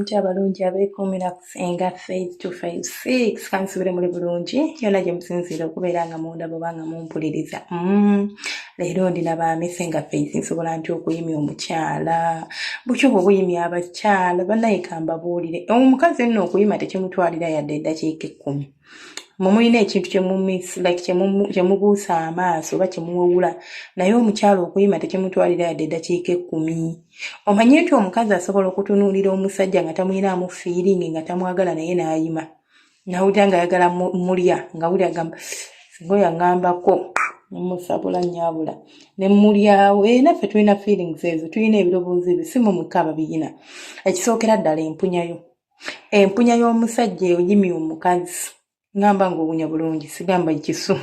mutya abalungi abeekuumira ku Ssenga Faith 256? Kansubire muli bulungi yonna gye musinziira okubeera nga mundaba oba nga mumpuliriza. Leero ndi na baami Ssenga Faith. Nsobola ntya okuyimya omukyala? Butyo bwe buyimya abakyala bannaye, kambabuulire. Omukazi nno okuyima tekimutwalira yadde eddakiika 10. Mwe mulina ekintu like kyemubuusa amaaso oba kyemuwewula, naye omukyala okuyima tekimutwalira yadde eddakiika 10. Omanye nti omukazi asobola okutunuulira omusajja nga tamuyinaamu feeling, nga tamwagala, naye n'ayima nawulira nga ayagala mulya, nga wulira agamba, "Singa oyo aŋŋambako nemusabula nnyabula ne mulyawo." Naffe tulina feelings ezo, tulina ebirowoozo ebyo, si mwe mwekka ababiyina. Ekisookera ddala, empunyayo, empunya y'omusajja eyimya omukazi. Ngamba ng'owunya bulungi, sigamba kisu.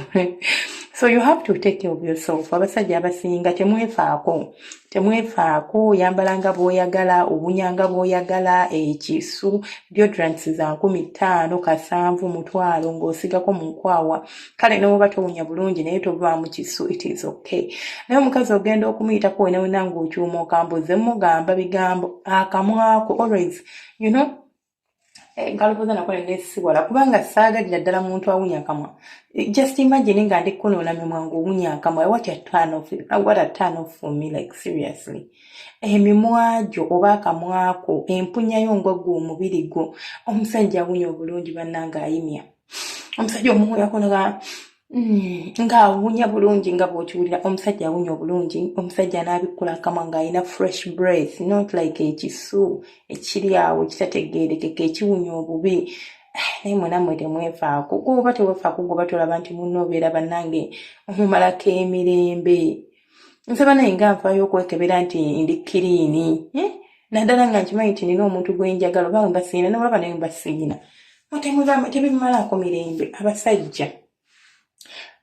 So you have to take care of yourself. Abasajja abasinga temwefaako, temwefaako. Oyambala nga bw'oyagala, owunya nga bw'oyagala, ekisu, deodorants za 5000, 700, 100,000, ng'osigako mu nkwawa. Kale n'oba towunya bulungi naye tovaamu kisu, it is okay. Naye omukazi ogenda okumuyitako wena wena ng'okyuma okambuze mugamba bigambo akamwako always. Nkalowooza nako nenesiwala kubanga saagalira ddala muntu awunya akamwa. Just imagine nga ndi kunoona mimwa ng'owunya akamwa. What a turn off, what a turn off for me, like seriously. Emimwa gyo oba akamwako, empunyayo nga gwe omubiri gwo. Omusajja awunya obulungi bannange ayimya omusajja omuwuyako nga ng'awunya bulungi, nga bw'okiwulira. Omusajja awunya obulungi, omusajja anaabikkula akamwa ng'alina fresh breath, not like ekisu ekiri awo ekitategeerekeka, ekiwunya obubi. Naye mwe nammwe temwefaako. Gwoba tewefaako, gwoba tolaba nti munno obeera bannange omumalako emirembe. Nsaba naye nga nfaayo okwekebera nti ndi clean, eh? Naddala nga nkimanyi nti nina omuntu gwe njagala, oba mba siina, nolaba naye mba siina. Tebimalaako mirembe abasajja.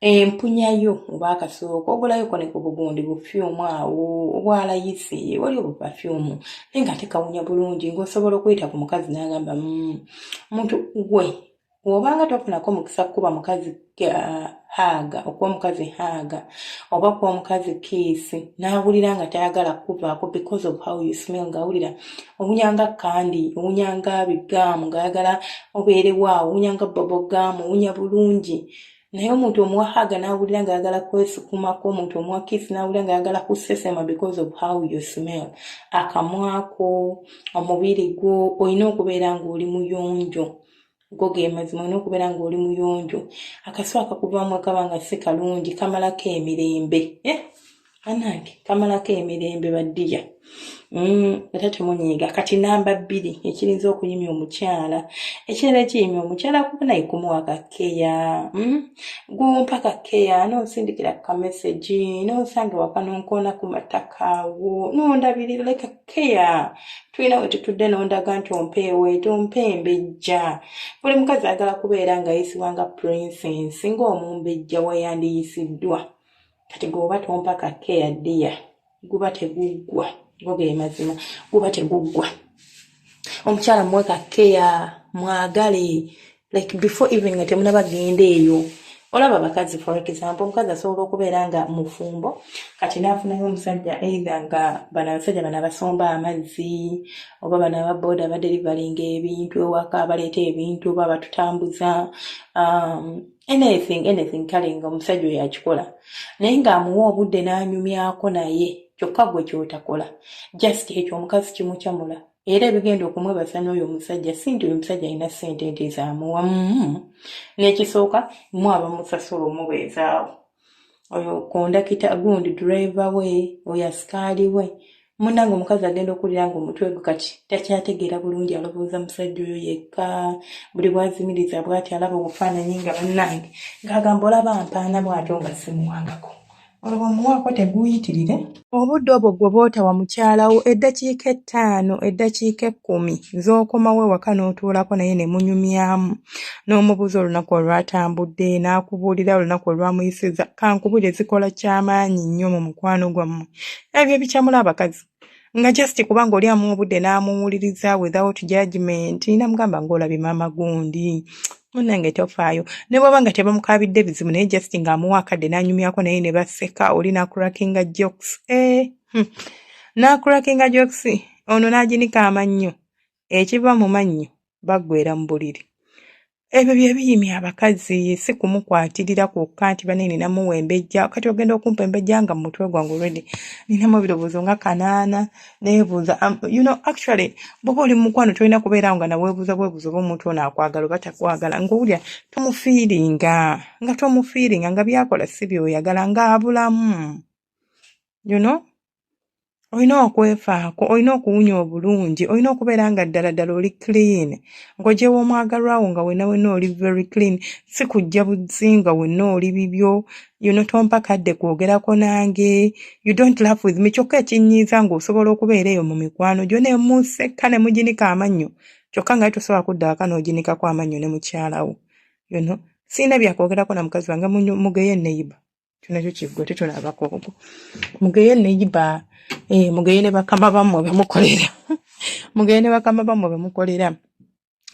Empunyayo oba akasooka ogulayoko ne ku bugundi bufyumu awo obwalayisi, wali obuperfume naye nga ate kawunya bulungi, ng'osobola okuyita ku mukazi n'agamba, muntu gwe bw'obanga tofunako mukisa kukuba mukazi hug, okuba omukazi hug oba kuba omukazi kiss, n'awulira nga tayagala kukuvaako because of how you smell, ng'awulira owunyanga candy, owunyanga bigaamu, ng'ayagala obeerewaawo, owunyanga bubble gum, owunya bulungi. Naye omuntu omuwa hug n'awulira ng'ayagala kwesukumako, omuntu omuwa kiss n'awulira ng'ayagala kusesema because of how you smell. Akamwako, omubiri gwo, olina okubeera ng'oli muyonjo. Go ge mazima, olina okubeera ng'oli muyonjo. Akasu akakuvaamu akaba nga si kalungi kamalako emirembe, eh? Anange kamalako emirembe baddiya. Ate temunyiiga. Kati namba 2, ekirinza okuyimya omukyala, ekirala ekiyimya omukyala kuba naye kumuwa ka care. Gumpa ka care, nonsindikira ka message, nonsanga waka, nonkoona ku mataka awo, nondabirira, like care. Tulina we tutudde, nondaga nti ompeeweeta, ompa embejja. Buli mukazi ayagala kubeera nga yisibwa nga princess, ng'omumbejja weyandiyisiddwa. Kati gweoba tompa ka care, dear, guba teguggwa. Go ge mazima, guba teguggwa. Omukyala muwe ka care, mwagale, like before even nga temunaba genda eyo. Olaba abakazi, for example, omukazi asobola okubeera nga mufumbo, kati n'afunayo omusajja, either nga bano abasajja bano abasomba amazzi, oba bano ababoda abadeliveringa ebintu ewaka, abaleeta ebintu, oba abatutambuza, anything, anything. Kale nga omusajja oyo akikola, naye ng'amuwa obudde n'anyumyako naye, kyokka gwe kyotakola. Just ekyo omukazi kimukyamula, era ebigenda okumwebasa n'oyo omusajja si nti oyo omusajja alina ssente nti zamuwa. N'ekisooka, mu abamusasula omubeezaawo, oyo kondakita gundi, driver we, oyo asikaali we. Munnange, omukazi agenda okuwulira nga omutwe gwe kati takyategeera bulungi, alowooza musajja oyo yekka. Buli bwazimiriza bw'ati alaba obufaananyi nga bannange ng'agamba, "Olaba mpaana bw'atyo nga simuwangako." Olwo bw'omuwaako teguuyitirire. Obudde obwo gwe bw'otawa mukyala wo eddakiika 5, eddakiika 10 z'okomawo ewaka n'otuulako naye ne munyumyamu, n'omubuuza olunaku olwatambudde, n'akubuulira olunaku olwamuyisizza, kankubuulire, zikola kyamaanyi nnyo mu mukwano gwammwe. Ebyo ebikyamula abakazi nga just kubanga oli amuwa obudde n'amuwuliriza without judgment, namugamba, "Ng'olabye maama gundi, munnange tofaayo," ne bw'aba nga tebamukaabidde bizibu, naye just ng'amuwa akadde n'anyumyako naye ne baseka, oli n'acrackinga jokes, eh, n'acrackinga jokes, ono n'aginika amannyo. Ekiva mu mannyo baggweera mu buliri. Ebyo bye biyimya abakazi, si kumukwatirira kwokka nti bane ninamu wembejja. Kati ogenda okumpa embejja nga mu mutwe gwange already ninamu ebirowoozo nga kanaana, neebuuza you know, actually bw'oba oli mu mukwano tolina kubeerawo nga naweebuuza bwebuuza oba omuntu ono akwagala oba takwagala, ng'owulira tomufiiringa, nga tomufiiringa, nga by'akola si by'oyagala, ng'abulamu, you know. Olina okwefaako, olina okuwunya obulungi, olina okubeera nga ddala ddala oli clean, ng'oggyewo omwagalwa wo nga wenna wenna oli very clean, si kujja buzzi nga wenna oli bibyo, you know, tompa kadde kwogerako nange, you don't laugh with me. Kyokka ekinnyiiza ng'osobola okubeera eyo mu mikwano gyo ne museka ne muginika amannyo, kyokka nga tosobola kudda waka n'oginikako amannyo ne mukyala wo, you know. Sirina byakwogerako na mukazi wange, mugeye neighbor. Kyo nakyo kiggwe, tetunaabako ogwo. Mugeye neighbor, eh, mugeye ne bakama bammwe be mukolera. Mugeye ne bakama bammwe be mukolera.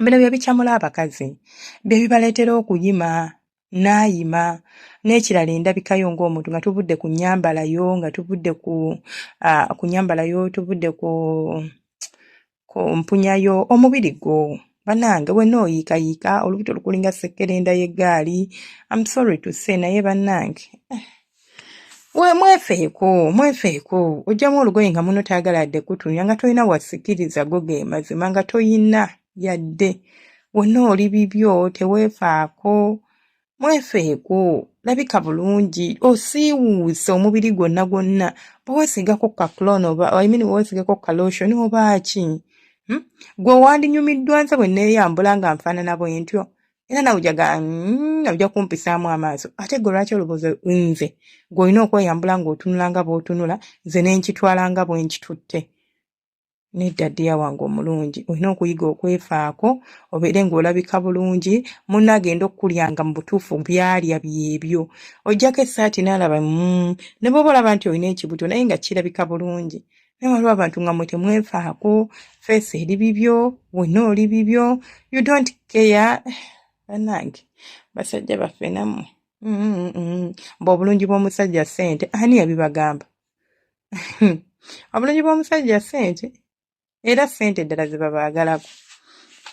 Bino bye bikyamula abakazi, bye bibaleetera okuyima, n'ayima. N'ekirala endabika yo ng'omuntu, nga tuvudde ku nnyambala yo, nga tuvudde ku nnyambala yo, tuvudde ku mpunya yo, omubiri gwo. Bannange wenna oyiikayiika, olubuto lukulinga ssekkerenda y'eggaali. I'm sorry to say, naye bannange we mwefeeko, mwefeeko. Oggyamu olugoye nga munno tayagala yadde kutunula, nga tolina wasikiriza go ge mazima, nga toyina yadde. Wenna oli bibyo, teweefaako. Mwefeeko, labika bulungi, osiiwuuse omubiri gwonna gwonna. Bwe weesiigako ka cologne oba, I mean, bwe weesiigako ka lotion oba ki? Hmm? Gwe wandinyumiddwa nze bwe neeyambula nga nfaanana bwe ntyo? Era nawe ojja ojja kumpisaamu amaaso. Ate gwe lwaki olowooza nze gw'olina okweyambula ng'otunula nga bw'otunula, nze ne nkitwala nga bwe nkitutte? Nedda ddiya wange omulungi, olina okuyiga okwefaako obeere ng'olabika bulungi, munno agenda okkulya nga mu butuufu by'alya byebyo. Oggyako essaati n'alaba ne bw'oba olaba nti olina ekibuto naye nga kirabika bulungi. Naye waliwo abantu nga mmwe temwefaako, face eri bibyo, wenna oli bibyo, you don't care. Bannange basajja baffe nammwe. Mbu obulungi bw'omusajja ssente, ani yabibagamba? Obulungi bw'omusajja ssente, era ssente ddala ze babaagalako.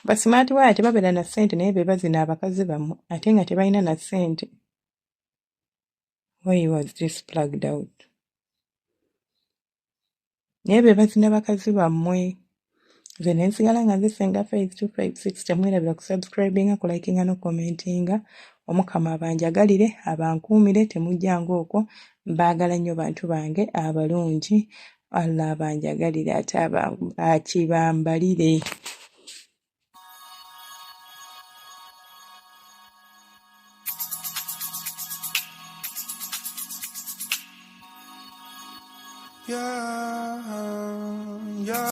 Ba smart wire tebabeera na ssente naye be bazina abakazi bammwe ate nga tebalina na ssente. Why was this plugged out? Naye be bazina bakazi bammwe. Nze ne nsigala nga nze Ssenga Faith 256. Temwerabira kusubscribinga, kulikinga n'okucommentinga. Omukama abanjagalire, abankuumire, temujjanga okwo. Mbaagala nnyo bantu bange abalungi. Allah abanjagalire ate akibambalire. Yeah.